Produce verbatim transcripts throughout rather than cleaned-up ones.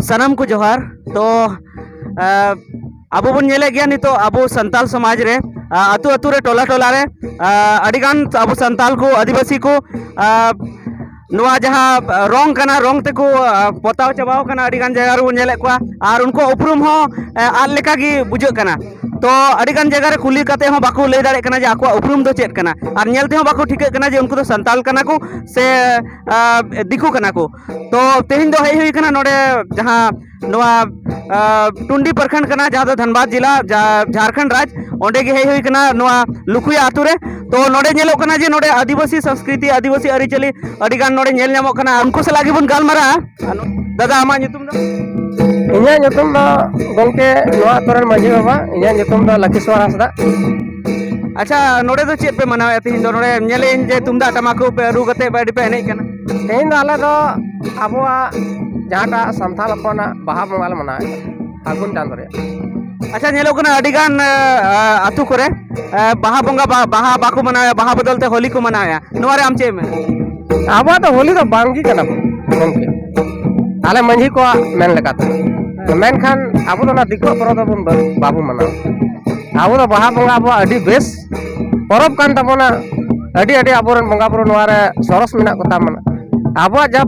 ᱥᱟᱱᱟᱢ ᱠᱚ ᱡᱚᱦᱟᱨ᱾ ᱛᱚ, ᱟᱵᱚ ᱵᱚᱱ ᱧᱮᱞᱮᱫ ᱜᱮᱭᱟ ᱱᱤᱛᱚᱜ ᱟᱵᱚ ᱥᱟᱱᱛᱟᱞ ᱥᱚᱢᱟᱡᱽ ᱨᱮ, ᱟᱹᱛᱩ ᱟᱹᱛᱩ ᱨᱮ, ᱴᱚᱞᱟ ᱴᱚᱞᱟ ᱨᱮ ᱟᱹᱰᱤᱜᱟᱱ ᱟᱵᱚ ᱥᱟᱱᱛᱟᱞ ᱠᱚ, ᱟᱹᱫᱤᱵᱟᱹᱥᱤ ᱠᱚ ᱱᱚᱣᱟ ᱡᱟᱦᱟᱸ ᱨᱚᱝ ᱠᱟᱱᱟ, ᱨᱚᱝ ᱛᱮᱠᱚ ᱯᱚᱛᱟᱣ ᱪᱟᱵᱟᱣ ᱠᱟᱱᱟ᱾ ᱟᱹᱰᱤᱜᱟᱱ ᱡᱟᱭᱜᱟ ᱨᱮᱵᱚᱱ ᱧᱮᱞᱮᱫ ᱠᱚᱣᱟ, ᱟᱨ ᱩᱱᱠᱩᱣᱟᱜ ᱩᱯᱨᱩᱢ ᱦᱚᱸ ᱟᱫ ᱞᱮᱠᱟ ᱜᱮ ᱵᱩᱡᱷᱟᱹᱜ ᱠᱟᱱᱟ᱾ ᱛᱚ, ᱟᱹᱰᱤᱜᱟᱱ ᱡᱟᱭᱜᱟ ᱨᱮ ᱠᱩᱞᱤ ᱠᱟᱛᱮ ᱦᱚᱸ ᱵᱟᱠᱚ ᱞᱟᱹᱭ ᱫᱟᱲᱮᱭᱟᱜ ᱠᱟᱱᱟ ᱡᱮ ᱟᱠᱚᱣᱟᱜ ᱩᱯᱨᱩᱢ ᱫᱚ ᱪᱮᱫ ᱠᱟᱱᱟ, ᱟᱨ ᱧᱮᱞ ᱛᱮᱦᱚᱸ ᱵᱟᱠᱚ ᱴᱷᱤᱠᱟᱹᱜ ᱠᱟᱱᱟ ᱡᱮ ᱩᱱᱠᱩ ᱫᱚ ᱥᱟᱱᱛᱟᱞ ᱠᱟᱱᱟ ᱠᱚ ᱥᱮ ᱫᱤᱠᱩ ᱠᱟᱱᱟ ᱠᱚ᱾ ᱛᱚ, ᱛᱮᱦᱮᱧ ᱫᱚ ᱦᱮᱡ ᱦᱩᱭ ᱠᱟᱱᱟ ᱱᱚᱰᱮ ᱡᱟᱦᱟᱸ ᱱᱚᱣᱟ ᱴᱩᱱᱰᱤ ᱯᱨᱚᱠᱷᱚᱸᱰ ᱠᱟᱱᱟ, ᱡᱟᱦᱟᱸ ᱫᱚ ᱫᱷᱟᱱᱵᱟᱫᱽ ᱡᱮᱞᱟ, ᱡᱷᱟᱨᱠᱷᱚᱸᱰ ᱨᱟᱡᱽ, ᱚᱸᱰᱮ ᱜᱮ ᱦᱮᱡ ᱦᱩᱭ ᱠᱟᱱᱟ ᱱᱚᱣᱟ ᱞᱩᱠᱷᱩᱭᱟ ᱟᱛᱳ ᱨᱮ᱾ ᱛᱚ, ᱱᱚᱰᱮ ᱧᱮᱞᱚᱜ ᱠᱟᱱᱟ ᱡᱮ ᱱᱚᱰᱮ ᱟᱹᱫᱤᱵᱟᱹᱥᱤ ᱥᱚᱝᱥᱠᱨᱤᱛᱤ, ᱟᱹᱫᱤᱵᱟᱹᱥᱤ ᱟᱹᱨᱤᱪᱟᱹᱞᱤ ᱟᱹᱰᱤᱜᱟᱱ ᱱᱚᱰᱮ ᱧᱮᱞ ᱧᱟᱢᱚᱜ ᱠᱟᱱᱟ᱾ ᱩᱱᱠᱩ ᱥᱟᱞᱟᱜ ᱜᱮᱵᱚᱱ ᱜᱟᱞᱢᱟᱨᱟᱜᱼᱟ᱾ ᱫᱟᱫᱟ, ᱟᱢᱟᱜ ᱧᱩᱛᱩᱢ ᱫᱚ? ᱤᱧᱟᱹᱜ ᱧᱩᱛᱩᱢ ᱫᱚ ᱜᱚᱢᱠᱮ, ᱱᱚᱣᱟ ᱟᱛᱳ ᱨᱮᱱ ᱢᱟᱺᱡᱷᱤ ᱵᱟᱵᱟ, ᱤᱧᱟᱹᱜ ᱧᱩᱛᱩᱢ ᱫᱚ ᱞᱚᱠᱠᱷᱤᱥᱣᱚᱨ ᱦᱟᱸᱥᱫᱟ᱾ ᱟᱪᱪᱷᱟ, ᱱᱚᱰᱮ ᱫᱚ ᱪᱮᱫ ᱯᱮ ᱢᱟᱱᱟᱣᱮᱫᱼᱟ ᱛᱮᱦᱮᱧ ᱫᱚ? ᱱᱚᱰᱮ ᱧᱮᱞᱮᱧ ᱡᱮ ᱛᱩᱢᱫᱟᱜ ᱴᱟᱢᱟᱠ ᱠᱚ ᱯᱮ ᱨᱩ ᱠᱟᱛᱮ ᱯᱮ, ᱟᱹᱰᱤ ᱯᱮ ᱮᱱᱮᱡ ᱠᱟᱱᱟ᱾ ᱛᱮᱦᱮᱧ ᱫᱚ ᱟᱞᱮ ᱫᱚ ᱟᱵᱚᱣᱟᱜ ᱡᱟᱦᱟᱸᱴᱟᱜ ᱥᱟᱱᱛᱟᱲ ᱦᱚᱯᱚᱱᱟᱜ ᱵᱟᱦᱟ ᱵᱚᱸᱜᱟ ᱞᱮ ᱢᱟᱱᱟᱣᱮᱫ ᱠᱟᱱᱟ ᱯᱷᱟᱹᱜᱩᱱ ᱪᱟᱸᱫᱳ ᱨᱮ᱾ ᱟᱪᱪᱷᱟ, ᱧᱮᱞᱚᱜ ᱠᱟᱱᱟ ᱟᱹᱰᱤ ᱜᱟᱱ ᱟᱹᱛᱩ ᱠᱚᱨᱮ ᱵᱟᱦᱟ ᱵᱚᱸᱜᱟ, ᱵᱟᱦᱟ ᱵᱟᱠᱚ ᱢᱟᱱᱟᱣᱮᱫᱼᱟ, ᱵᱟᱦᱟ ᱵᱚᱫᱚᱞ ᱛᱮ ᱦᱳᱞᱤ ᱠᱚ ᱢᱟᱱᱟᱣᱮᱫᱼᱟ᱾ ᱱᱚᱣᱟ ᱨᱮ ᱟᱢ ᱪᱮᱫ ᱮᱢ ᱢᱮᱱᱟ? ᱟᱵᱚᱣᱟᱜ ᱫᱚ ᱦᱳᱞᱤ ᱫᱚ ᱵᱟᱝ ᱜᱮ ᱠᱟᱱᱟ ᱵᱚᱱ ᱜᱚᱢᱠᱮ, ᱟᱞᱮ ᱢᱟᱺᱡᱷᱤ ᱠᱚᱣᱟᱜ ᱢᱮᱱ ᱞᱮᱠᱟᱛᱮ᱾ ᱢᱮᱱᱠᱷᱟᱱ ᱟᱵᱚ ᱫᱚ ᱚᱱᱟ ᱫᱤᱠᱩᱣᱟᱜ ᱯᱚᱨᱚᱵᱽ ᱫᱚᱵᱚᱱ ᱵᱟᱵᱚᱱ ᱢᱟᱱᱟᱣᱟ᱾ ᱟᱵᱚ ᱫᱚ ᱵᱟᱦᱟ ᱵᱚᱸᱜᱟ ᱟᱵᱚᱣᱟᱜ ᱟᱹᱰᱤ ᱵᱮᱥ ᱯᱚᱨᱚᱵᱽ ᱠᱟᱱ ᱛᱟᱵᱚᱱᱟ᱾ ᱟᱹᱰᱤ ᱟᱹᱰᱤ ᱟᱵᱚᱨᱮᱱ ᱵᱚᱸᱜᱟ ᱵᱩᱨᱩ ᱱᱚᱣᱟ ᱨᱮ ᱥᱚᱨᱚᱥ ᱢᱮᱱᱟᱜ ᱠᱚᱛᱟ ᱵᱚᱱᱟ᱾ ᱟᱵᱚᱣᱟᱜ ᱡᱟ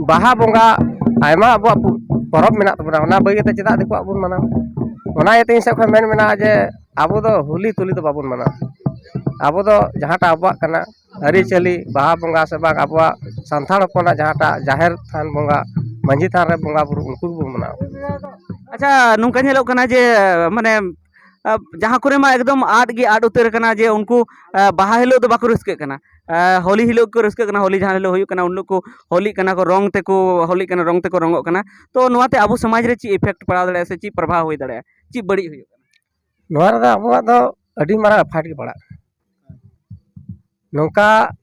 ᱵᱟᱦᱟ ᱵᱚᱸᱜᱟ, ᱟᱭᱢᱟ ᱟᱵᱚᱣᱟᱜ ᱯᱚᱨᱚᱵᱽ ᱢᱮᱱᱟᱜ ᱛᱟᱵᱚᱱᱟ, ᱚᱱᱟ ᱵᱟᱹᱜᱤ ᱠᱟᱛᱮ ᱪᱮᱫᱟᱜ ᱫᱤᱠᱩᱣᱟᱜ ᱵᱚᱱ ᱢᱟᱱᱟᱣᱟ? ᱚᱱᱟ ᱤᱭᱟᱹᱛᱮ ᱤᱧ ᱥᱮᱫ ᱠᱷᱚᱱ ᱢᱮᱱ ᱢᱮᱱᱟᱜᱼᱟ ᱡᱮ ᱟᱵᱚ ᱫᱚ ᱦᱳᱞᱤ ᱛᱩᱞᱤ ᱫᱚ ᱵᱟᱵᱚᱱ ᱢᱟᱱᱟᱣᱟ᱾ ᱟᱵᱚ ᱫᱚ ᱡᱟᱦᱟᱸᱴᱟᱜ ᱟᱵᱚᱣᱟᱜ ᱠᱟᱱᱟ, ᱟᱹᱨᱤᱪᱟᱹᱞᱤ, ᱵᱟᱦᱟ ᱵᱚᱸᱜᱟ ᱥᱮ ᱵᱟᱝ ᱟᱵᱚᱣᱟᱜ ᱥᱟᱱᱛᱟᱲ ᱦᱚᱯᱚᱱᱟᱜ ᱡᱟᱦᱟᱸᱴᱟᱜ ᱡᱟᱦᱮᱨ ᱛᱷᱟᱱ ᱵᱚᱸᱜᱟ, ᱢᱟᱺᱡᱷᱤ ᱛᱷᱟᱱ ᱨᱮ ᱵᱚᱸᱜᱟ ᱵᱩᱨᱩ, ᱩᱱᱠᱩ ᱜᱮᱵᱚᱱ ᱢᱟᱱᱟᱣᱟ᱾ ᱟᱪᱪᱷᱟ, ᱱᱚᱝᱠᱟ ᱧᱮᱞᱚᱜ ᱠᱟᱱᱟ ᱡᱮ, ᱢᱟᱱᱮ, ᱟ, ᱡᱟᱦᱟᱸ ᱠᱚᱨᱮ ᱢᱟ ᱮᱠᱫᱚᱢ ᱟᱫ ᱜᱮ ᱟᱫ ᱩᱛᱟᱹᱨ ᱟᱠᱟᱱᱟ ᱡᱮ ᱩᱱᱠᱩ, ᱟ, ᱵᱟᱦᱟ ᱦᱤᱞᱳᱜ ᱫᱚ ᱵᱟᱠᱚ ᱨᱟᱹᱥᱠᱟᱹᱜ ᱠᱟᱱᱟ᱾ ᱟ, ᱦᱳᱞᱤ ᱦᱤᱞᱳᱜ ᱠᱚ ᱨᱟᱹᱥᱠᱟᱹᱜ ᱠᱟᱱᱟ, ᱦᱳᱞᱤ ᱡᱟᱦᱟᱸ ᱦᱤᱞᱳᱜ ᱦᱩᱭᱩᱜ ᱠᱟᱱᱟ ᱩᱱ ᱦᱤᱞᱳᱜ ᱠᱚ ᱦᱳᱞᱤᱜ ᱠᱟᱱᱟ ᱠᱚ, ᱨᱚᱝ ᱛᱮᱠᱚ ᱦᱳᱞᱤᱜ ᱠᱟᱱᱟ, ᱨᱚᱝ ᱛᱮᱠᱚ ᱨᱚᱝᱚᱜ ᱠᱟᱱᱟ᱾ ᱛᱚ, ᱱᱚᱣᱟᱛᱮ ᱟᱵᱚ ᱥᱚᱢᱟᱡᱽ ᱨᱮ ᱪᱮᱫ ᱤᱯᱷᱮᱠᱴ ᱯᱟᱲᱟᱣ ᱫᱟᱲᱮᱭᱟᱜᱼᱟ ᱥᱮ ᱪᱮᱫ ᱯᱨᱚᱵᱷᱟᱵᱽ ᱦᱩᱭ ᱫᱟᱲᱮᱭᱟᱜᱼᱟ, ᱪᱮᱫ ᱵᱟᱹᱲᱤᱡ ᱦᱩᱭᱩᱜ ᱠᱟᱱᱟ? ᱱᱚᱣᱟ ᱨᱮᱫᱚ ᱟᱵᱚᱣᱟᱜ ᱫᱚ ᱟᱹᱰᱤ ᱢᱟᱨᱟᱝ ᱮᱯᱷᱮᱠᱴ ᱜᱮ ᱯᱟᱲᱟᱜ ᱠᱟᱱᱟ᱾ ᱱᱚᱝᱠᱟ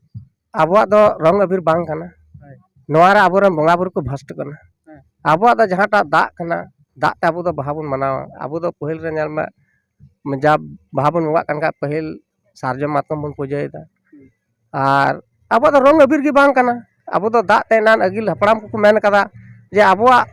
ᱟᱵᱚᱣᱟᱜ ᱫᱚ ᱨᱚᱝ ᱟᱵᱤᱨ ᱵᱟᱝ ᱠᱟᱱᱟ᱾ ᱦᱳᱭ᱾ ᱱᱚᱣᱟ ᱨᱮ ᱟᱵᱚᱨᱮᱱ ᱵᱚᱸᱜᱟ ᱵᱩᱨᱩ ᱠᱚ ᱵᱷᱨᱚᱥᱴ ᱠᱟᱱᱟ᱾ ᱦᱮᱸ᱾ ᱟᱵᱚᱣᱟᱜ ᱫᱚ ᱡᱟᱦᱟᱸᱴᱟᱜ ᱫᱟᱜ ᱠᱟᱱᱟ, ᱫᱟᱜ ᱛᱮ ᱟᱵᱚ ᱫᱚ ᱵᱟᱦᱟ ᱵᱚᱱ ᱢᱟᱱᱟᱣᱟ᱾ ᱟᱵᱚ ᱫᱚ ᱯᱟᱹᱦᱤᱞ ᱨᱮ ᱧᱮᱞ ᱢᱮ, ᱡᱟ ᱵᱟᱦᱟ ᱵᱚᱱ ᱵᱚᱸᱜᱟᱜ ᱠᱟᱱ ᱠᱷᱟᱡ, ᱯᱟᱹᱦᱤᱞ ᱥᱟᱨᱡᱚᱢ ᱢᱟᱛᱠᱚᱢ ᱵᱚᱱ ᱯᱩᱡᱟᱹᱭᱮᱫᱟ᱾ ᱦᱩᱸ᱾ ᱟᱨ ᱟᱵᱚ ᱫᱚ ᱨᱚᱝ ᱟᱵᱤᱨ ᱜᱮ ᱵᱟᱝ ᱠᱟᱱᱟ᱾ ᱟᱵᱚ ᱫᱚ ᱫᱟᱜ ᱛᱮ ᱮᱱᱟᱱ ᱟᱹᱜᱤᱞ ᱦᱟᱯᱲᱟᱢ ᱠᱚᱠᱚ ᱢᱮᱱ ᱠᱟᱫᱟ ᱡᱮ ᱟᱵᱚᱣᱟᱜ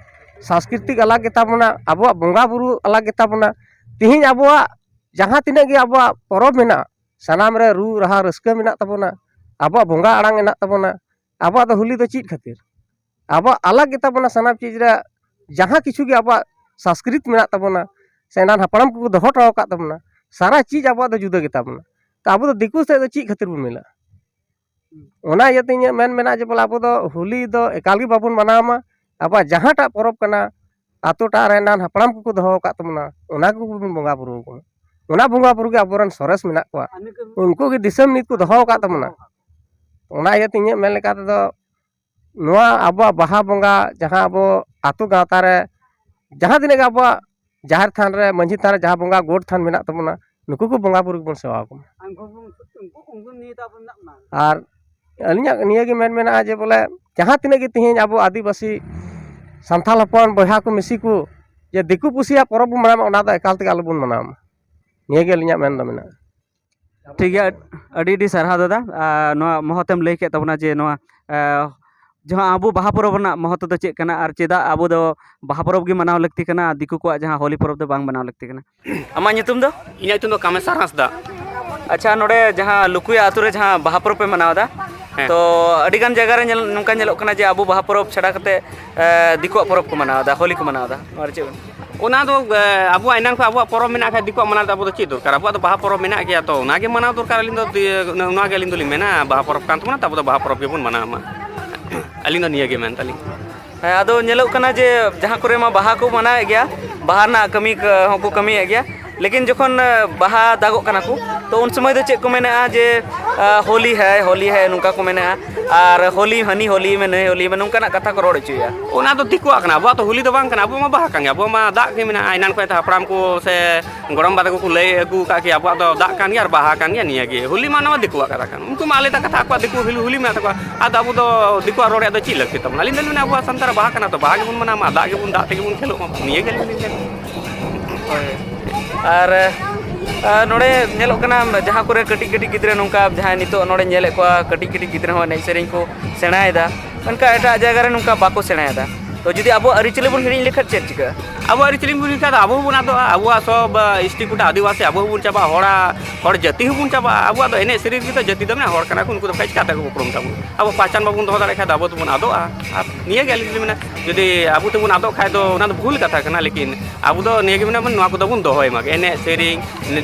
ᱥᱟᱝᱥᱠᱨᱤᱛᱤᱠ ᱟᱞᱟᱜᱽ ᱜᱮᱛᱟ ᱵᱚᱱᱟ, ᱟᱵᱚᱣᱟᱜ ᱵᱚᱸᱜᱟ ᱵᱩᱨᱩ ᱟᱞᱟᱜᱽ ᱜᱮᱛᱟ ᱵᱚᱱᱟ᱾ ᱛᱤᱦᱤᱧ ᱟᱵᱚᱣᱟᱜ ᱡᱟᱦᱟᱸ ᱛᱤᱱᱟᱹᱜ ᱜᱮ ᱟᱵᱚᱣᱟᱜ ᱯᱚᱨᱚᱵᱽ ᱢᱮᱱᱟᱜᱼᱟ, ᱥᱟᱱᱟᱢ ᱨᱮ ᱨᱩ ᱨᱟᱦᱟ ᱨᱟᱹᱥᱠᱟᱹ ᱢᱮᱱᱟᱜ ᱛᱟᱵᱚᱱᱟ, ᱟᱵᱚᱣᱟᱜ ᱵᱚᱸᱜᱟ ᱟᱲᱟᱝ ᱢᱮᱱᱟᱜ ᱛᱟᱵᱚᱱᱟ᱾ ᱟᱵᱚᱣᱟᱜ ᱫᱚ ᱦᱳᱞᱤ ᱫᱚ ᱪᱮᱫ ᱠᱷᱟᱹᱛᱤᱨ? ᱟᱵᱚᱣᱟᱜ ᱟᱞᱟᱜᱽ ᱜᱮᱛᱟ ᱵᱚᱱᱟ ᱥᱟᱱᱟᱢ ᱪᱤᱡᱽ ᱨᱮ, ᱡᱟᱦᱟᱸ ᱠᱤᱪᱷᱩ ᱜᱮ ᱟᱵᱚᱣᱟᱜ ᱥᱟᱝᱥᱠᱨᱤᱛ ᱢᱮᱱᱟᱜ ᱛᱟᱵᱚᱱᱟ, ᱥᱮ ᱮᱱᱟᱱ ᱦᱟᱯᱲᱟᱢ ᱠᱚᱠᱚ ᱫᱚᱦᱚ ᱦᱚᱴᱚ ᱟᱠᱟᱫ ᱛᱟᱵᱚᱱᱟ, ᱥᱟᱨᱟ ᱪᱤᱡᱽ ᱟᱵᱚᱣᱟᱜ ᱫᱚ ᱡᱩᱫᱟᱹ ᱜᱮᱛᱟ ᱵᱚᱱᱟ᱾ ᱛᱚ ᱟᱵᱚ ᱫᱚ ᱫᱤᱠᱩ ᱥᱮᱫ ᱫᱚ ᱪᱮᱫ ᱠᱷᱟᱹᱛᱤᱨ ᱵᱚᱱ ᱢᱮᱞᱟᱜᱼᱟ? ᱚᱱᱟ ᱤᱭᱟᱹᱛᱮ ᱤᱧᱟᱹᱜ ᱢᱮᱱ ᱢᱮᱱᱟᱜᱼᱟ ᱡᱮ ᱵᱚᱞᱮ ᱟᱵᱚ ᱫᱚ ᱦᱳᱞᱤ ᱫᱚ ᱮᱠᱟᱞ ᱜᱮ ᱵᱟᱵᱚᱱ ᱢᱟᱱᱟᱣ ᱢᱟ᱾ ᱟᱵᱚᱣᱟᱜ ᱡᱟᱦᱟᱸᱴᱟᱜ ᱯᱚᱨᱚᱵᱽ ᱠᱟᱱᱟ, ᱟᱛᱳ ᱴᱟᱜ ᱨᱮ ᱮᱱᱟᱱ ᱦᱟᱯᱲᱟᱢ ᱠᱚᱠᱚ ᱫᱚᱦᱚ ᱟᱠᱟᱫ ᱛᱟᱵᱚᱱᱟ, ᱚᱱᱟ ᱠᱚᱜᱮ ᱵᱚᱱ ᱵᱚᱸᱜᱟ ᱵᱩᱨᱩ ᱟᱠᱚ ᱢᱟ᱾ ᱚᱱᱟ ᱵᱚᱸᱜᱟ ᱵᱩᱨᱩ ᱜᱮ ᱟᱵᱚᱨᱮᱱ ᱥᱚᱨᱮᱥ ᱢᱮᱱᱟᱜ ᱠᱚᱣᱟ, ᱩᱱᱠᱩ ᱜᱮ ᱫᱤᱥᱚᱢ ᱱᱤᱛ ᱠᱚ ᱫᱚᱦᱚ ᱟᱠᱟᱫ ᱛᱟᱵᱚᱱᱟ᱾ ᱚᱱᱟ ᱤᱭᱟᱹᱛᱮ ᱤᱧᱟᱹᱜ ᱢᱮᱱ ᱞᱮᱠᱟ ᱛᱮᱫᱚ ᱱᱚᱣᱟ ᱟᱵᱚᱣᱟᱜ ᱵᱟᱦᱟ ᱵᱚᱸᱜᱟ ᱡᱟᱦᱟᱸ ᱟᱵᱚ ᱟᱛᱳ ᱜᱟᱶᱛᱟ ᱨᱮ ᱡᱟᱦᱟᱸ ᱛᱤᱱᱟᱹᱜ ᱜᱮ ᱟᱵᱚᱣᱟᱜ ᱡᱟᱦᱮᱨ ᱛᱷᱟᱱ ᱨᱮ, ᱢᱟᱹᱡᱷᱤ ᱛᱷᱟᱱ ᱨᱮ ᱡᱟᱦᱟᱸ ᱵᱚᱸᱜᱟ ᱜᱚᱴ ᱛᱷᱟᱱ ᱢᱮᱱᱟᱜ ᱛᱟᱵᱚᱱᱟ, ᱱᱩᱠᱩ ᱠᱚ ᱵᱚᱸᱜᱟ ᱵᱩᱨᱩ ᱜᱮᱵᱚᱱ ᱥᱮᱵᱟ ᱟᱠᱚ ᱢᱟ᱾ ᱩᱱᱠᱩ ᱵᱚᱱ, ᱩᱱᱠᱩ, ᱩᱱᱠᱩ ᱱᱤᱭᱮ ᱫᱚ ᱟᱵᱚ ᱢᱮᱱᱟᱜ ᱵᱚᱱᱟ᱾ ᱟᱨ ᱟᱹᱞᱤᱧᱟᱜ ᱱᱤᱭᱟᱹ ᱜᱮ ᱢᱮᱱ ᱢᱮᱱᱟᱜᱼᱟ ᱡᱮ ᱵᱚᱞᱮ ᱡᱟᱦᱟᱸ ᱛᱤᱱᱟᱹᱜ ᱜᱮ ᱛᱮᱦᱮᱧ ᱟᱵᱚ ᱟᱹᱫᱤᱵᱟᱹᱥᱤ ᱥᱟᱱᱛᱟᱲ ᱦᱚᱯᱚᱱ ᱵᱚᱭᱦᱟ ᱠᱚ ᱢᱤᱥᱤ ᱠᱚ ᱡᱮ ᱫᱤᱠᱩ ᱯᱩᱥᱤᱭᱟᱜ ᱯᱚᱨᱚᱵᱽ ᱵᱚᱱ ᱢᱟᱱᱟᱣᱟ, ᱚᱱᱟ ᱫᱚ ᱮᱠᱟᱞ ᱛᱮᱜᱮ ᱟᱞᱚᱵᱚᱱ ᱢᱟᱱᱟᱣ ᱢᱟ᱾ ᱱᱤᱭᱟᱹ ᱜᱮ ᱟᱹᱞᱤᱧᱟᱜ ᱢᱮᱱ ᱫᱚ ᱢᱮᱱᱟᱜᱼᱟ᱾ ᱴᱷᱤᱠ ᱜᱮᱭᱟ, ᱟᱹᱰᱤ ᱟᱹᱰᱤ ᱥᱟᱨᱦᱟᱣ ᱫᱟᱫᱟ, ᱟᱨ ᱱᱚᱣᱟ ᱢᱚᱦᱚᱛᱮᱢ ᱞᱟᱹᱭ ᱠᱮᱫ ᱛᱟᱵᱚᱱᱟ ᱡᱮ ᱱᱚᱣᱟ, ᱟᱸ, ᱡᱟᱦᱟᱸ ᱟᱵᱚ ᱵᱟᱦᱟ ᱯᱚᱨᱚᱵᱽ ᱨᱮᱱᱟᱜ ᱢᱚᱦᱚᱛ ᱫᱚ ᱪᱮᱫ ᱠᱟᱱᱟ ᱟᱨ ᱪᱮᱫᱟᱜ ᱟᱵᱚ ᱫᱚ ᱵᱟᱦᱟ ᱯᱚᱨᱚᱵᱽ ᱜᱮ ᱢᱟᱱᱟᱣ ᱞᱟᱹᱠᱛᱤ ᱠᱟᱱᱟ ᱟᱨ ᱫᱤᱠᱩ ᱠᱚᱣᱟᱜ ᱡᱟᱦᱟᱸ ᱦᱳᱞᱤ ᱯᱚᱨᱚᱵᱽ ᱫᱚ ᱵᱟᱝ ᱢᱟᱱᱟᱣ ᱞᱟᱹᱠᱛᱤ ᱠᱟᱱᱟ? ᱟᱢᱟᱜ ᱧᱩᱛᱩᱢ ᱫᱚ? ᱤᱧᱟᱹᱜ ᱧᱩᱛᱩᱢ ᱫᱚ ᱠᱟᱢᱮᱥᱟᱨ ᱦᱟᱸᱥᱫᱟ᱾ ᱟᱪᱪᱷᱟ, ᱱᱚᱰᱮ ᱡᱟᱦᱟᱸ ᱞᱩᱠᱩᱭᱟ ᱟᱹᱛᱩ ᱨᱮ ᱡᱟᱦᱟᱸ ᱵᱟᱦᱟ ᱯᱚᱨᱚᱵᱽ ᱯᱮ ᱢᱟᱱᱟᱣ ᱮᱫᱟ, ᱦᱮᱸ᱾ ᱛᱚ ᱟᱹᱰᱤ ᱜᱟᱱ ᱡᱟᱭᱜᱟ ᱨᱮ ᱧᱮᱞ, ᱱᱚᱝᱠᱟ ᱧᱮᱞᱚᱜ ᱠᱟᱱᱟ ᱡᱮ ᱟᱵᱚ ᱵᱟᱦᱟ ᱯᱚᱨᱚᱵᱽ ᱪᱷᱟᱰᱟ ᱠᱟᱛᱮ, ᱮ, ᱫᱤᱠᱩᱣᱟᱜ ᱯᱚᱨᱚᱵᱽ ᱠᱚ ᱢᱟᱱᱟᱣ ᱮᱫᱟ, ᱦᱳᱞᱤ ᱠᱚ ᱢᱟᱱᱟᱣ ᱮᱫᱟ, ᱱᱚᱣᱟ ᱨᱮ ᱪᱮᱫ ᱵᱮᱱ? ᱚᱱᱟ ᱫᱚ, ᱮ, ᱟᱵᱚᱣᱟᱜ ᱮᱱᱟᱝ ᱠᱷᱚᱱ ᱟᱵᱚᱣᱟᱜ ᱯᱚᱨᱚᱵᱽ ᱢᱮᱱᱟᱜ ᱠᱷᱟᱱ ᱫᱤᱠᱩᱣᱟᱜ ᱢᱟᱱᱟᱣ ᱫᱚ ᱟᱵᱚ ᱫᱚ ᱪᱮᱫ ᱫᱚᱨᱠᱟᱨ? ᱟᱵᱚᱣᱟᱜ ᱫᱚ ᱵᱟᱦᱟ ᱯᱚᱨᱚᱵᱽ ᱢᱮᱱᱟᱜ ᱜᱮᱭᱟ, ᱛᱚ ᱚᱱᱟ ᱜᱮ ᱢᱟᱱᱟᱣ ᱫᱚᱨᱠᱟᱨ᱾ ᱟᱹᱞᱤᱧ ᱫᱚ ᱫᱤ-, ᱚᱱᱟ ᱜᱮ ᱟᱹᱞᱤᱧ ᱫᱚᱞᱤᱧ ᱢᱮᱱᱟ, ᱵᱟᱦᱟ ᱯᱚᱨᱚᱵᱽ ᱠᱟᱱ ᱛᱟᱵᱚᱱᱟ, ᱛᱚ ᱟᱵᱚ ᱫᱚ ᱵᱟᱦᱟ ᱯᱚᱨᱚᱵᱽ ᱜᱮᱵᱚᱱ ᱢᱟᱱᱟᱣ ᱢᱟ᱾ ᱟᱹᱞᱤᱧ ᱫᱚ ᱱᱤᱭᱟᱹ ᱜᱮ ᱢᱮᱱ ᱛᱟᱹᱞᱤᱧ᱾ ᱦᱮᱸ, ᱟᱫᱚ ᱧᱮᱞᱚᱜ ᱠᱟᱱᱟ ᱡᱮ ᱡᱟᱦᱟᱸ ᱠᱚᱨᱮ ᱢᱟ ᱵᱟᱦᱟ ᱠᱚ ᱢᱟᱱᱟᱣᱮᱫ ᱜᱮᱭᱟ, ᱵᱟᱦᱟ ᱨᱮᱱᱟᱜ ᱠᱟᱹᱢᱤ ᱠᱚ ᱦᱚᱸᱠᱚ ᱠᱟᱹᱢᱤᱭᱮᱫ ᱜᱮᱭᱟ, ᱞᱮᱠᱤᱱ ᱡᱚᱠᱷᱚᱱ, ᱮ, ᱵᱟᱦᱟ ᱫᱟᱜᱚᱜ ᱠᱟᱱᱟ ᱠᱚ, ᱛᱚ ᱩᱱ ᱥᱚᱢᱚᱭ ᱫᱚ ᱪᱮᱫ ᱠᱚ ᱢᱮᱱᱮᱜᱼᱟ ᱡᱮ, ᱮ, ᱦᱳᱞᱤ ᱦᱟᱭ, ᱦᱳᱞᱤ ᱦᱟᱭ, ᱱᱚᱝᱠᱟ ᱠᱚ ᱢᱮᱱᱮᱜᱼᱟ, ᱟᱨ ᱦᱳᱞᱤ ᱦᱟᱹᱱᱤ ᱦᱳᱞᱤ ᱢᱮ, ᱱᱟᱹᱭ ᱦᱳᱞᱤ ᱢᱮ, ᱱᱚᱝᱠᱟᱱᱟᱜ ᱠᱟᱛᱷᱟ ᱠᱚ ᱨᱚᱲ ᱦᱚᱪᱚᱭᱟ᱾ ᱚᱱᱟ ᱫᱚ ᱫᱤᱠᱩᱣᱟᱜ ᱠᱟᱱᱟ, ᱟᱵᱚᱣᱟᱜ ᱫᱚ ᱦᱳᱞᱤ ᱫᱚ ᱵᱟᱝ ᱠᱟᱱᱟ, ᱟᱵᱚᱣᱟᱜ ᱢᱟ ᱵᱟᱦᱟ ᱠᱟᱱ ᱜᱮ, ᱟᱵᱚᱣᱟᱜ ᱢᱟ ᱫᱟᱜ ᱜᱮ ᱢᱮᱱᱟᱜᱼᱟ, ᱮᱱᱟᱱ ᱠᱷᱚᱱ ᱦᱟᱯᱲᱟᱢ ᱠᱚ ᱥᱮ ᱜᱚᱲᱚᱢ ᱵᱟ ᱛᱟᱠᱚ ᱠᱚ ᱞᱟᱹᱭ ᱟᱹᱜᱩ ᱟᱠᱟᱫ ᱜᱮᱭᱟ, ᱟᱵᱚᱣᱟᱜ ᱫᱚ ᱫᱟᱜ ᱠᱟᱱ ᱜᱮᱭᱟ ᱟᱨ ᱵᱟᱦᱟ ᱠᱟᱱ ᱜᱮᱭᱟ, ᱱᱤᱭᱟᱹ ᱜᱮ᱾ ᱦᱳᱞᱤ ᱢᱟ ᱱᱚᱣᱟ ᱫᱤᱠᱩᱣᱟᱜ ᱠᱟᱛᱷᱟ ᱠᱟᱱᱟ, ᱩᱱᱠᱩ ᱢᱟ ᱟᱞᱮ ᱛᱟᱠᱚ ᱠᱟᱛᱷᱟ, ᱟᱠᱚᱣᱟᱜ ᱫᱤᱠᱩ ᱦᱳᱞᱤ, ᱦᱳᱞᱤ ᱢᱮᱱᱟᱜ ᱛᱟᱠᱚᱣᱟ, ᱟᱫᱚ ᱟᱵᱚ ᱫᱚ ᱫᱤᱠᱩᱣᱟᱜ ᱨᱚᱲ ᱨᱮᱭᱟᱜ ᱫᱚ ᱪᱮᱫ ᱞᱟᱹᱠᱛᱤ ᱛᱟᱵᱚᱱᱟ? ᱟᱹᱞᱤᱧ ᱫᱚᱞᱤᱧ ᱢᱮᱱᱟ, ᱟᱵᱚᱣᱟᱜ ᱥᱟᱱᱛᱟᱲᱟᱜ ᱵᱟᱦᱟ ᱠᱟᱱᱟ ᱛᱚ, ᱵᱟᱦᱟ ᱜᱮᱵᱚᱱ ᱢᱟᱱᱟᱣ ᱢᱟ, ᱫᱟᱜ ᱜᱮᱵᱚᱱ, ᱫᱟᱜ ᱛᱮᱜᱮ ᱵᱚᱱ ᱠᱷᱮᱞᱳᱜ ᱢᱟ, ᱱᱤᱭᱟᱹ ᱜᱮ ᱟᱹᱞᱤᱧ ᱫᱚᱞᱤᱧ ᱢᱮᱱᱟ᱾ ᱦᱳᱭ᱾ ᱟᱨ, ᱟᱨ ᱱᱚᱰᱮ ᱧᱮᱞᱚᱜ ᱠᱟᱱᱟ, ᱡᱟᱦᱟᱸ ᱠᱚᱨᱮ ᱠᱟᱹᱴᱤᱡ ᱠᱟᱹᱴᱤᱡ ᱜᱤᱫᱽᱨᱟᱹ ᱱᱚᱝᱠᱟ, ᱡᱟᱦᱟᱸᱭ ᱱᱤᱛᱚᱜ ᱱᱚᱰᱮ ᱧᱮᱞᱮᱫ ᱠᱚᱣᱟ, ᱠᱟᱹᱴᱤᱡ ᱠᱟᱹᱴᱤᱡ ᱜᱤᱫᱽᱨᱟᱹ ᱦᱚᱸ ᱮᱱᱮᱡ ᱥᱮᱨᱮᱧ ᱠᱚ ᱥᱮᱬᱟᱭᱮᱫᱟ, ᱢᱮᱱᱠᱷᱟᱱ ᱮᱴᱟᱜ ᱡᱟᱭᱜᱟ ᱨᱮ ᱱᱚᱝᱠᱟ ᱵᱟᱠᱚ ᱥᱮᱬᱟᱭᱮᱫᱟ᱾ ᱛᱚ ᱡᱩᱫᱤ ᱟᱵᱚᱣᱟᱜ ᱟᱹᱨᱤᱪᱟᱹᱞᱤ ᱵᱚᱱ ᱦᱤᱲᱤᱧ ᱞᱮᱠᱷᱟᱱ ᱪᱮᱫ ᱪᱤᱠᱟᱹᱜᱼᱟ? ᱟᱵᱚᱣᱟᱜ ᱟᱹᱨᱤᱪᱟᱹᱞᱤ ᱵᱚᱱ ᱦᱤᱲᱤᱧ ᱠᱷᱟᱱ ᱫᱚ ᱟᱵᱚ ᱦᱚᱸᱵᱚᱱ ᱟᱫᱚᱜᱼᱟ᱾ ᱟᱵᱚᱣᱟᱜ ᱥᱚᱵ, ᱟ, ᱤᱥᱴᱤ ᱠᱚᱴᱟ ᱟᱹᱫᱤᱵᱟᱹᱥᱤ ᱟᱵᱚ ᱦᱚᱸᱵᱚᱱ ᱪᱟᱵᱟᱜᱼᱟ, ᱦᱚᱲ, ᱦᱚᱲ ᱡᱟᱹᱛᱤ ᱦᱚᱸᱵᱚᱱ ᱪᱟᱵᱟᱜᱼᱟ᱾ ᱟᱵᱚᱣᱟᱜ ᱫᱚ ᱮᱱᱮᱡ ᱥᱮᱨᱮᱧ ᱨᱮᱫᱚ ᱡᱟᱹᱛᱤ ᱫᱚ ᱢᱮᱱᱟᱜᱼᱟ, ᱦᱚᱲ ᱠᱟᱱᱟ ᱠᱚ, ᱩᱱᱠᱩ ᱫᱚ ᱵᱟᱠᱷᱟᱡ ᱪᱤᱠᱟᱹᱛᱮ ᱠᱚ ᱩᱯᱨᱩᱢ ᱛᱟᱵᱚᱱ? ᱟᱵᱚ ᱯᱟᱦᱪᱟᱱ ᱵᱟᱵᱚᱱ ᱫᱚᱦᱚ ᱫᱟᱲᱮᱭᱟᱜ ᱠᱷᱟᱱ ᱫᱚ ᱟᱵᱚ ᱫᱚᱵᱚᱱ ᱟᱫᱚᱜᱼᱟ᱾ ᱟᱨ ᱱᱤᱭᱟᱹ ᱜᱮ ᱟᱹᱞᱤᱧ ᱫᱚᱞᱤᱧ ᱢᱮᱱᱟ, ᱡᱩᱫᱤ ᱟᱵᱚ ᱛᱮᱵᱚᱱ ᱟᱫᱚᱜ ᱠᱷᱟᱱ ᱫᱚ ᱚᱱᱟ ᱫᱚ ᱵᱷᱩᱞ ᱠᱟᱛᱷᱟ ᱠᱟᱱᱟ, ᱞᱮᱠᱤᱱ ᱟᱵᱚ ᱫᱚ ᱱᱤᱭᱟᱹ ᱜᱮ ᱢᱮᱱᱟ ᱵᱚᱱ, ᱱᱚᱣᱟ ᱠᱚᱫᱚ ᱵᱚᱱ ᱫᱚᱦᱚᱭ ᱢᱟ, ᱮᱱᱮᱡ ᱥᱮᱨᱮᱧ,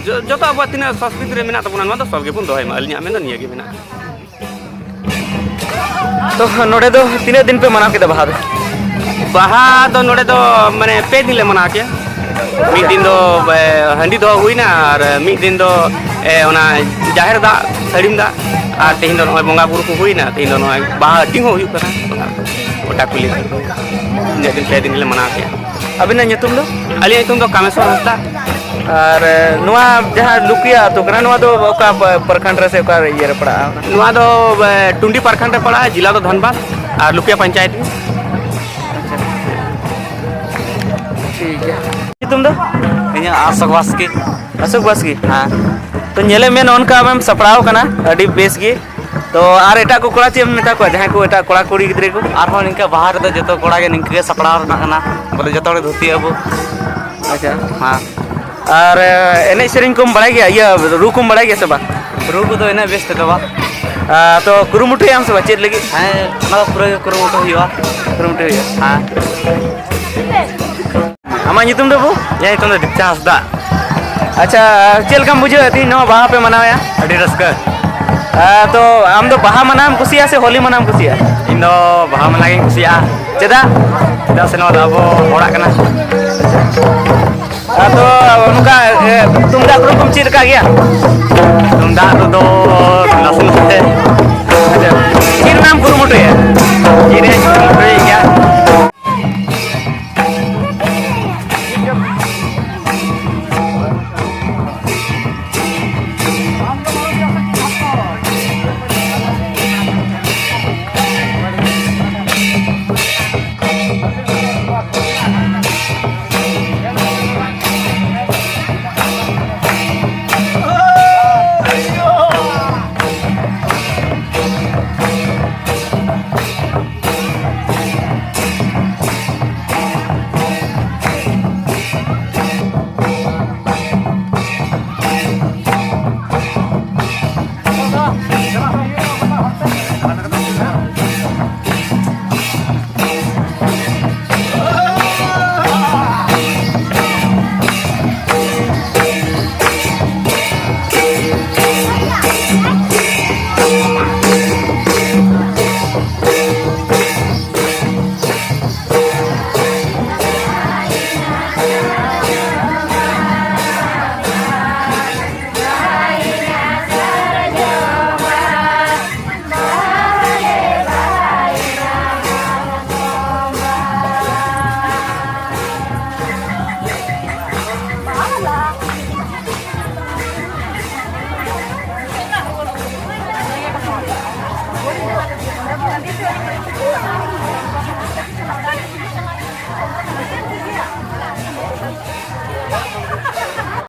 ᱡᱚ-, ᱡᱚᱛᱚ ᱟᱵᱚᱣᱟᱜ ᱛᱤᱱᱟᱹᱜ ᱥᱚᱝᱥᱠᱨᱤᱛᱤ ᱨᱮ ᱢᱮᱱᱟᱜ ᱛᱟᱵᱚᱱᱟ, ᱱᱚᱣᱟ ᱫᱚ ᱥᱚᱵ ᱜᱮᱵᱚᱱ ᱫᱚᱦᱚᱭ ᱢᱟ᱾ ᱟᱹᱞᱤᱧᱟᱜ ᱢᱮᱱ ᱫᱚ ᱱᱤᱭᱟᱹ ᱜᱮ ᱢᱮᱱᱟᱜᱼᱟ᱾ ᱛᱚ, ᱱᱚᱰᱮ ᱫᱚ ᱛᱤᱱᱟᱹᱜ ᱫᱤᱱ ᱯᱮ ᱢᱟᱱᱟᱣ ᱠᱮᱫᱟ ᱵᱟᱦᱟ ᱫᱚ? ᱵᱟᱦᱟ ᱫᱚ ᱱᱚᱰᱮ ᱫᱚ, ᱢᱟᱱᱮ, ᱯᱮ ᱫᱤᱱ ᱞᱮ ᱢᱟᱱᱟᱣ ᱠᱮᱜᱼᱟ᱾ ᱢᱤᱫ ᱫᱤᱱ ᱫᱚ, ᱮ, ᱦᱟᱺᱰᱤ ᱫᱚᱦᱚ ᱦᱩᱭᱱᱟ, ᱟᱨ ᱢᱤᱫ ᱫᱤᱱ ᱫᱚ, ᱮ, ᱚᱱᱟ ᱡᱟᱦᱮᱨ ᱫᱟᱜ, ᱥᱟᱹᱲᱤᱢ ᱫᱟᱜ, ᱟᱨ ᱛᱮᱦᱮᱧ ᱫᱚ ᱱᱚᱜᱼᱚᱭ ᱵᱚᱸᱜᱟ ᱵᱩᱨᱩ ᱠᱚ ᱦᱩᱭᱱᱟ᱾ ᱛᱮᱦᱮᱧ ᱫᱚ ᱱᱚᱜᱼᱚᱭ ᱵᱟᱦᱟ ᱦᱟᱹᱴᱤᱧ ᱦᱚᱸ ᱦᱩᱭᱩᱜ ᱠᱟᱱᱟ᱾ ᱜᱚᱴᱟ ᱠᱩᱞᱦᱤ ᱤᱱᱟᱹᱜ ᱫᱤᱱ, ᱯᱮ ᱫᱤᱱ ᱞᱮ ᱢᱟᱱᱟᱣ ᱠᱮᱜᱼᱟ᱾ ᱟᱹᱵᱤᱱᱟᱜ ᱧᱩᱛᱩᱢ ᱫᱚ? ᱟᱹᱞᱤᱧᱟᱜ ᱧᱩᱛᱩᱢ ᱫᱚ ᱠᱟᱢᱮᱥᱣᱚᱨ ᱦᱟᱸᱥᱫᱟ᱾ ᱟᱨ, ᱮ, ᱱᱚᱣᱟ ᱡᱟᱦᱟᱸ ᱞᱩᱠᱤᱭᱟ ᱟᱹᱛᱩ ᱠᱟᱱᱟ, ᱱᱚᱣᱟ ᱫᱚ ᱚᱠᱟ ᱯᱟ-, ᱯᱨᱚᱠᱷᱚᱸᱰ ᱨᱮ ᱥᱮ ᱚᱠᱟ ᱤᱭᱟᱹ ᱨᱮ ᱯᱟᱲᱟᱜᱼᱟ? ᱱᱚᱣᱟ ᱫᱚ, ᱮ, ᱴᱩᱱᱰᱤ ᱯᱨᱚᱠᱷᱚᱸᱰ ᱨᱮ ᱯᱟᱲᱟᱜᱼᱟ, ᱡᱮᱞᱟ ᱫᱚ ᱫᱷᱟᱱᱵᱟᱫᱽ ᱟᱨ ᱞᱩᱠᱤᱭᱟ ᱯᱚᱧᱪᱟᱭᱮᱛ᱾ ᱟᱪᱪᱷᱟ, ᱴᱷᱤᱠ ᱜᱮᱭᱟ᱾ ᱧᱩᱛᱩᱢ ᱫᱚ? ᱤᱧᱟᱹᱜ ᱟᱥᱚᱠ ᱵᱟᱥᱠᱮ᱾ ᱟᱥᱚᱠ ᱵᱟᱥᱠᱮ? ᱦᱮᱸ᱾ ᱛᱚ, ᱧᱮᱞᱮᱫ ᱢᱮ, ᱱᱚᱜᱼᱚ ᱱᱚᱝᱠᱟ ᱟᱢᱮᱢ ᱥᱟᱯᱲᱟᱣ ᱠᱟᱱᱟ, ᱟᱹᱰᱤ ᱵᱮᱥ ᱜᱮ᱾ ᱛᱚ, ᱟᱨ ᱮᱴᱟᱜ ᱠᱚ ᱠᱚᱲᱟ ᱪᱮᱫ ᱮᱢ ᱢᱮᱛᱟ ᱠᱚᱣᱟ, ᱡᱟᱦᱟᱸᱭ ᱠᱚ ᱮᱴᱟᱜ ᱠᱚᱲᱟ ᱠᱩᱲᱤ ᱜᱤᱫᱽᱨᱟᱹ ᱠᱚ? ᱟᱨᱦᱚᱸ ᱱᱤᱝᱠᱟᱹ ᱵᱟᱦᱟ ᱨᱮᱫᱚ ᱡᱚᱛᱚ ᱠᱚᱲᱟ ᱜᱮ ᱱᱤᱝᱠᱟᱹ ᱜᱮ ᱥᱟᱯᱲᱟᱣ ᱨᱮᱱᱟᱜ ᱠᱟᱱᱟ, ᱵᱚᱞᱮ ᱡᱚᱛᱚ ᱦᱚᱲ ᱫᱷᱩᱛᱤ ᱟᱵᱚ᱾ ᱟᱪᱪᱷᱟ᱾ ᱦᱮᱸ᱾ ᱟᱨ, ᱮ, ᱮᱱᱮᱡ ᱥᱮᱨᱮᱧ ᱠᱚᱢ ᱵᱟᱲᱟᱭ ᱜᱮᱭᱟ? ᱤᱭᱟᱹ, ᱨᱩ ᱠᱚᱢ ᱵᱟᱲᱟᱭ ᱜᱮᱭᱟ ᱥᱮ ᱵᱟᱝ? ᱨᱩ ᱠᱚᱫᱚ ᱤᱱᱟᱹᱜ ᱵᱮᱥ ᱛᱮᱫᱚ ᱵᱟᱝ᱾ ᱟ, ᱛᱚ, ᱠᱩᱨᱩᱢᱩᱴᱩᱭᱟᱢ ᱥᱮ ᱵᱟᱝ ᱪᱮᱫ ᱞᱟᱹᱜᱤᱫ? ᱦᱮᱸ, ᱚᱱᱟ ᱫᱚ ᱯᱩᱨᱟᱹ ᱜᱮ ᱠᱩᱨᱩᱢᱩᱴᱩ ᱦᱩᱭᱩᱜᱼᱟ᱾ ᱠᱩᱨᱩᱢᱩᱴᱩ ᱦᱩᱭᱩᱜᱼᱟ᱾ ᱦᱮᱸ᱾ ᱟᱢᱟᱜ ᱧᱩᱛᱩᱢ ᱫᱚ, ᱵᱟᱹᱵᱩ? ᱤᱧᱟᱹᱜ ᱧᱩᱛᱩᱢ ᱫᱚ ᱫᱤᱯᱪᱟ ᱦᱟᱸᱥᱫᱟ᱾ ᱟᱪᱪᱷᱟ, ᱪᱮᱫ ᱞᱮᱠᱟᱢ ᱵᱩᱡᱷᱟᱹᱣᱮᱫᱼᱟ ᱛᱮᱦᱮᱧ ᱱᱚᱣᱟ ᱵᱟᱦᱟ ᱯᱮ ᱢᱟᱱᱟᱣᱮᱫᱼᱟ? ᱟᱹᱰᱤ ᱨᱟᱹᱥᱠᱟᱹ᱾ ᱟ, ᱛᱚ, ᱟᱢ ᱫᱚ ᱵᱟᱦᱟ ᱢᱟᱱᱟᱣᱮᱢ ᱠᱩᱥᱤᱭᱟᱜᱼᱟ ᱥᱮ ᱦᱳᱞᱤ ᱢᱟᱱᱟᱣᱮᱢ ᱠᱩᱥᱤᱭᱟᱜᱼᱟ? ᱤᱧ ᱫᱚ ᱵᱟᱦᱟ ᱢᱟᱱᱟᱣ ᱜᱤᱧ ᱠᱩᱥᱤᱭᱟᱜᱼᱟ᱾ ᱪᱮᱫᱟᱜ? ᱪᱮᱫᱟᱜ ᱥᱮ ᱱᱚᱣᱟ ᱫᱚ ᱟᱵᱚ ᱦᱚᱲᱟᱜ ᱠᱟᱱᱟ᱾ ᱟᱫᱚ ᱱᱚᱝᱠᱟ, ᱮ, ᱛᱩᱢᱫᱟᱜ ᱨᱩ ᱠᱚᱢ ᱪᱮᱫ ᱟᱠᱟᱫ ᱜᱮᱭᱟ? ᱛᱩᱢᱫᱟᱜ ᱨᱩ ᱫᱚ ᱱᱟᱥᱮ ᱱᱟᱥᱮ᱾ ᱟᱪᱪᱷᱟ, ᱪᱮᱫ ᱨᱮᱱᱟᱜ ᱮᱢ ᱠᱩᱨᱩᱢᱩᱴᱩᱭᱟ? ᱪᱮᱫ ᱨᱮᱭᱟᱜ ᱤᱧ ᱠᱩᱨᱩᱢᱩᱴᱩᱭᱮᱫ ᱜᱮᱭᱟ?